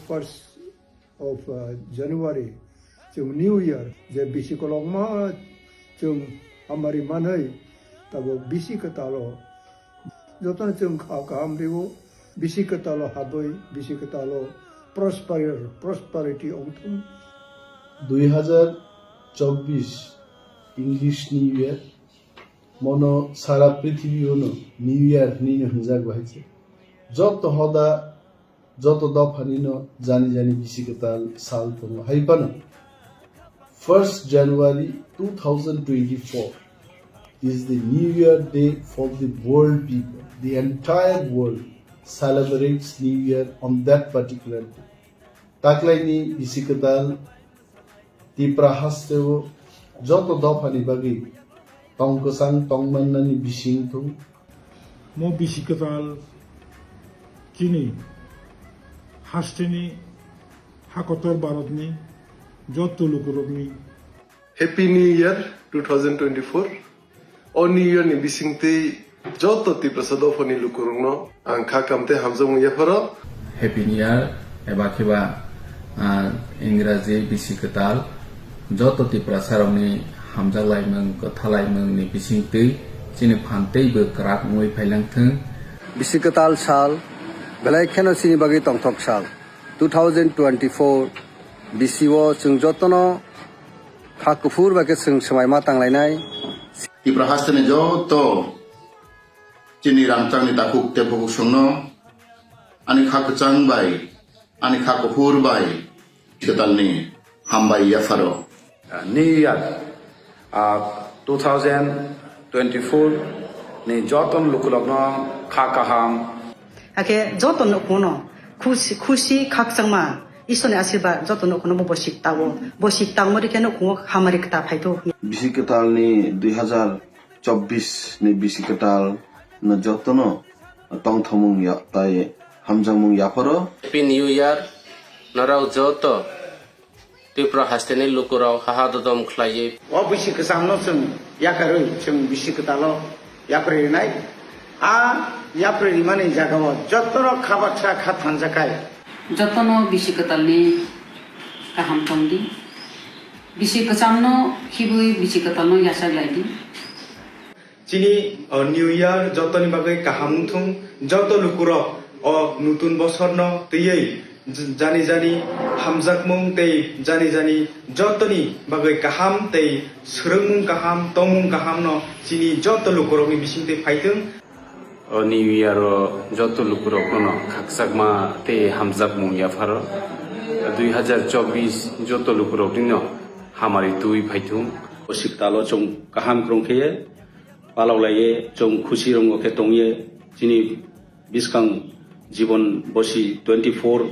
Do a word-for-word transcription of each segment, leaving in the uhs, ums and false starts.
First of uh, January, chwng New Year, je bisi kolokma chwng hamari manwi, tabuk bisi kwtalo jotono chwng kha kaham rio, bisi kwtalo habwi, bisi kwtalo prosper, prosperity ongthung. Dui hazar chobbish English New Year, mono sara prithibi o no New Year hinwi no hwnjak bahai se. Joto hoda, joto dophani no jani jani bisi kwtal sal tongo. Hai phano first January two thousand twenty-four is the New Year day for the world people. The entire world celebrates New Year on that particular day. Taklaini bisi kwtal Tipra hasteo joto dophani bagwi tong kwchang tong mannani bising thung. Mo bisi kwtal chini hasteni hakotor Bharatni joto lukurokni Happy New Year two thousand twenty-four. O New Year ni bisingtwi joto Tiprasa dophani lukurokno ang kha kam tei hamjakmung yapharo. Happy New Year eba khiba, ah, Ingraji bisi kwtal joto Tiprasarokni hamjaklaimung, kwthalaimungni bisingtwi chini phan teibo kwrak wngwi phailang thung. Bisi kwtal sal, belai kheno chini bagwi tongthok sal. Two thousand twenty-four bisi o chwng jotono kha kuphur bai khe chwng swmai ma tanglainai. Tipra hasteni joto chini rangchakni takhuk tei bukhuk songno ani kha kwchang bai, ani kha kuphur bai kwtalni hambai yapharo. New Year, ah, two thousand twenty-four ni joto lukurokno kha kaham. Hakhe joto nukhungno khusi, khusi khakchangma Isorni asirba joto nukhungno bo bosik tao. Bosik tangma rikhe nukhungo hamari kwtal phaitho. Bisi kwtalni dui hazar chobbish ni bisi kwtal no jotono tongthomung ya, tai hamjakmung yapharo. Happy New Year, norok joto Tripura hasteni lukurok haha dodom khlaiwi. O bisi kwchamno chwng yakarwi chwng bisi kwtalo yapri rinai. A yapri rimani jagao jotono kha bathra kha thanjakhai. Jotono bisi kwtalni kaham tongdi. Bisi kwchamno khibwi bisi kwtalno yachak laidi. Chini, o, New Year jotoni bagwi kaham wngthung, joto lukurok o nutun bosorno twiwi j-, jani jani hamjakmung tei jani jani jotoni bagwi kaham tei swrwngmung kaham, tongmung kahamno chini joto lukurokni bisingtwi phaithung. O New Year o joto lukurokno khakchangma tei hamjakmung yapharo. Dui hazar chobbish joto lukuroknino hamari twiwi phaithung. O siptalo chwng kaham kwrwng khe palok laiye chwng khusi rongo khe tongye chini bwskang jibon bosi twenty four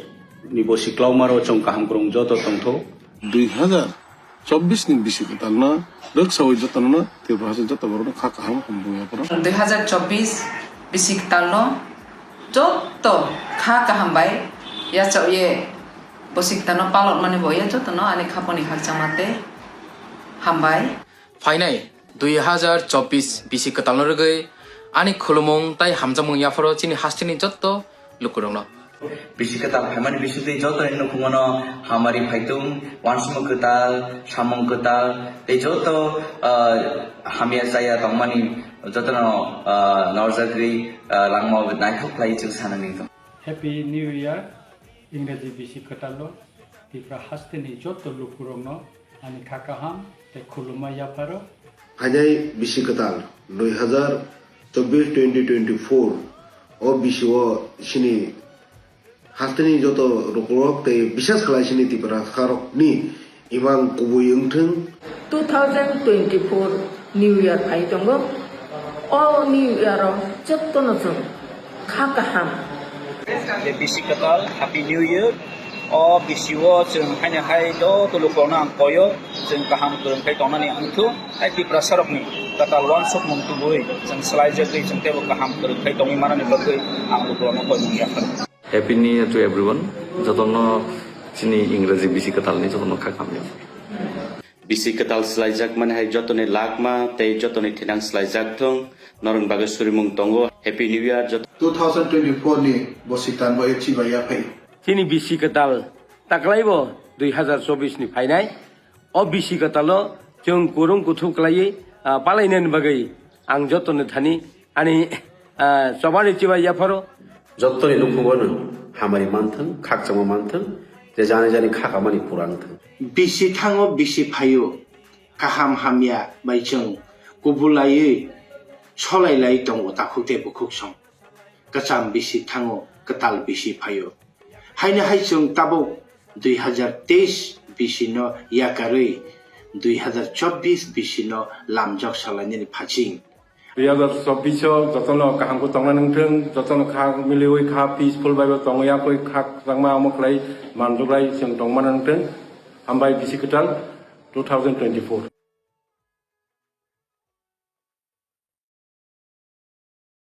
ni bosi klaumaro chwng kaham kwrwng joto tongtho. Dui hazar chobbish ni bisi kwtalno rwksawi jotono Tripura hasteni joto borokno kha kaham hamjakmung yapharo. Dui hazar chobbish bisi kwtalno joto kha kaham bai yachakye bosi kwtalno palok mani bo ya jotono ani khaponi khakchangma tei hambai. Phainai dui hazar chobbish bisi kwtalno rwgwi ani khulumung tei hamjakmung yapharo chini hasteni joto lukurokno. Bisi kwtal phaimani bisingtwi joto ni nukhungo no hamari phaitung, uansukmung kwtal, samung kwtal, tei joto, ah, hamya chaya tongmani jotono, ah, norjagwi, ah, langmao naithok khlai chwng sana ningtong. Happy New Year, Ingraji bisi kwtalo Tripura hasteni joto lukurokno ani kha kaham tei khulumma yapharo. Phainai bisi kwtal dui hazar chobbish twenty twenty-four o bisi o chini hasteni joto lukurok tei bisas khlai chini Tiprasarokni imang kubui wngthwng. Two thousand twenty-four New Year phai tongo. O New Year o jotono chwng kha kaham. Tei bisi kwtal Happy New Year. O bisi o chwng haino hai joto lukurokno ang koyo, chwng kaham kwrwng khai tongnani wngthung. Hai Tiprasarokni kwtal uansukmung tubui chwng swlaijagwi chwng teibo kaham kwrwng khai tongwi manani bagwi ang lukurokno koimung yapharo. Happy New Year to everyone. Jotono chini Ingraji bisi kwtalni jotono kha kaham. Bisi kwtal swlaijakmani hai jotoni lakma tei jotoni thinang swlaijak thung. Norokni bagwi surimung tongo. Happy New Year joto. Two thousand twenty-four ni bosi tanbo e chiba yaphai. Chini bisi kwtal taklaibo dui hazar chobbish ni phainai. O bisi kwtalo chwng kwrwng kuthu kwlaiwi, ah, palainani bagwi ang jotono thani ani, ah, chobani chibai yapharo. Jottoni nukhungo no hamari manthwng, khakchangma manthwng, je jani jani kha kamani pura wngthwng. Bisi thango, bisi phaio, kaham hamya bai chwng kubulaiwi solailai tongo takhuk tei bukhuk song. Kwcham bisi thango, kwtal bisi phaio. Haino hai chwng tabuk dui hazar teis bisi no yakarwi dui hazar chobbish bisi no lamjok salainani phaching. Dui hazar chobbish o jotono kaham khe tongna nangthwng, jotono kha miliwi kha peaceful bai bo tongwi yakwi kha kwchangma omo khlai manjuklai chwng tongmana nangthwng. Hambai bisi kwtal two thousand twenty-four.